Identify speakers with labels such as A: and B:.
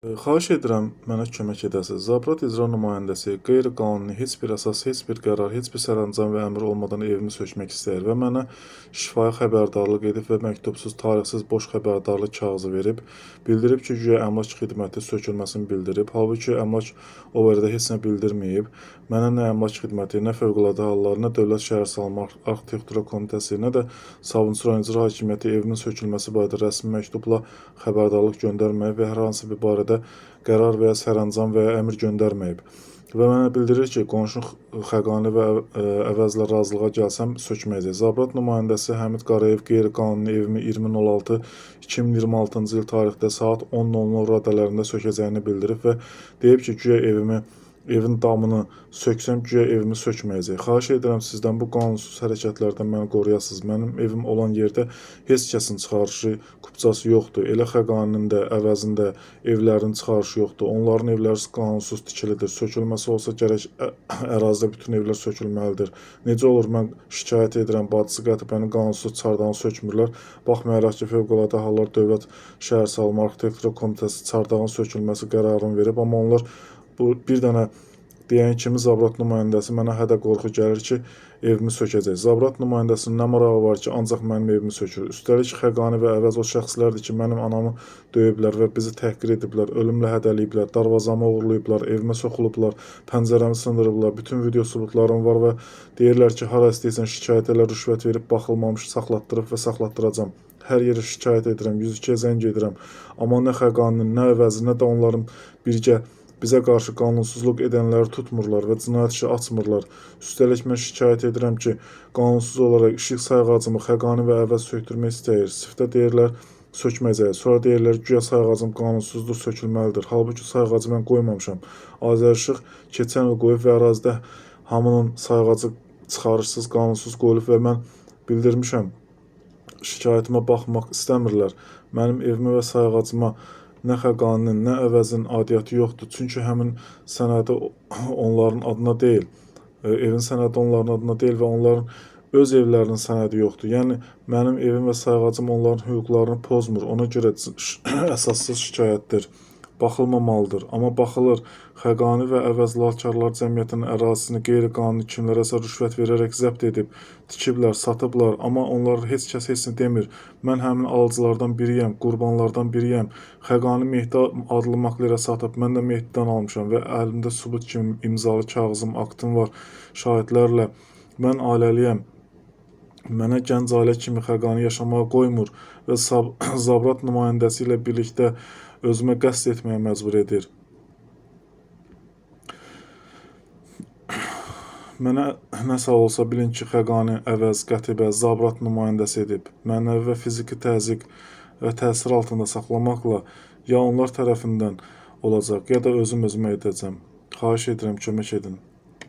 A: Xahiş edirəm mənə kömək edəsiniz. Zabrat icra nümayəndəsi qeyri-qanuni heç bir əsas, heç bir qərar, heç bir sərəncam və əmr olmadan evimi sökmək istəyir və mənə şifahi xəbərdarlıq edib və məktubsuz, tarixsiz boş xəbərdarlıq kağızı verib, bildirib ki, güya əmlak xidməti sökülməsini bildirib. Halbuki əmlak o barədə heç nə bildirməyib. Mənə nə əmlak xidməti, nə fövqəladə hallar, nə Dövlət Şəhərsalma Arxitektura Komitəsi, nə də Sabunçu rayon İcra Hakimiyyəti evimin sökülməsi barədə rəsmi məktubla xəbərdarlıq göndərməyib və hər hansı bir barədə qərar və ya sərəncam və ya əmr göndərməyib. Və mənə bildirir ki, qonşu Xəqani və Əvəzlə razılığa gəlsəm sökməyəcək. Zabrat nümayəndəsi Həmid Qarayev qeyri-qanuni evimi 20.06.2026-cı il tarixdə saat 10:00 radələrində sökəcəyini bildirib və deyib ki, güya evin damını söksəm, güya evimi sökməyəcək. Xahiş edirəm sizdən bu qanunsuz hərəkətlərdən məni qoruyasınız. Mənim evim olan yerdə heç kəsin çıxarışı, kupçası yoxdur. Elə Xəqaninin də, Əvəzin də evlərinin çıxarışı yoxdur. Onların evləri qanunsuz tikilidir. Sökülməsi olsa gərək ərazidə bütün evlər sökülməlidir. Necə olur mən şikayət edirəm, bacısı Qətibəni qanunsuz çardağını sökmürlər. Baxmayaraq ki, Fövqəladə Hallar Dövlət Şəhərsalma Arxitektura Komitəsi çardağın sökülməsi qərarını verib, amma onlar bu bir dənə deyən kimi Zabrat nümayəndəsi mənə hədə qorxu gəlir ki, evimi sökəcək. Zabrat nümayəndəsinin nə marağı var ki, ancaq mənim evimi sökür. Üstəlik Xəqani və Əvəz o şəxslərdir ki, mənim anamı döyüblər və bizi təhqir ediblər, ölümlə hədələyiblər, darvazamı oğurlayıblar, evimə soxulublar, pəncərəmi sındırıblar. Bütün video sübutlarım var və deyirlər ki, hara istəyirsən şikayət elə, rüşvət verib baxılmamış saxlatdırıb və saxlatdıracam. Hər yerə şikayət edirəm, 102-yə zəng edirəm. Amma nə Xəqaninin, nə Əvəzin, nə də onların birgə bizə qarşı qanunsuzluq edənləri tutmurlar və cinayət işi açmırlar. Üstəlik mən şikayət edirəm ki, qanunsuz olaraq işıq sayğacımı Xəqani və Əvəz sökdürmək istəyir. Siftə deyirlər sökməyəcək. Sonra deyirlər güya sayğacım qanunsuzdur, sökülməlidir. Halbuki sayğacı mən qoymamışam. Azərişıq keçən il qoyub və ərazidə hamının sayğacı çıxarışsız, qanunsuz qoyulub və mən bildirmişəm. Şikayətimə baxmaq istəmirlər. Mənim evimə və sayğacıma nə Xəqaninin, nə Əvəzin aidiyyatı yoxdur. Çünki həmin sənədi onların adına deyil. Evin sənədi onların adına deyil və onların öz evlərinin sənədi yoxdur. Yəni mənim evim və sayğacım onların hüquqlarını pozmur. Ona görə əsassız şikayətdir. Baxılmamalıdır. Amma baxılır. Xəqani və Əvəz Lalkarlar Cəmiyyətinin ərazisini qeyri-qanuni kimlərəsə rüşvət verərək zəbt edib, tikiblər, satıblar, amma onlar heç kəs heç nə demir. Mən həmin alıcılardan biriyəm, qurbanlardan biriyəm. Xəqani Mehdi adlı maklerə satıb, mən də Mehdidən almışam və əlimdə sübut kimi imzalı kağızım, aktım var şahidlərlə. Mən ailəliyəm. Mənə gənc ailə kimi Xəqani yaşamağa qoymur və Zabrat nümayəndəsi ilə birlikdə özümə qəsd etməyə məcbur edir. Mənə nəsə olsa bilin ki, Xəqani, Əvəz, Qətibə, Zabrat nümayəndəsi edib. Mənəvi və fiziki təzyiq və təsir altında saxlamaqla ya onlar tərəfindən olacaq, ya da özüm özümə edəcəm. Xahiş edirəm, kömək edin.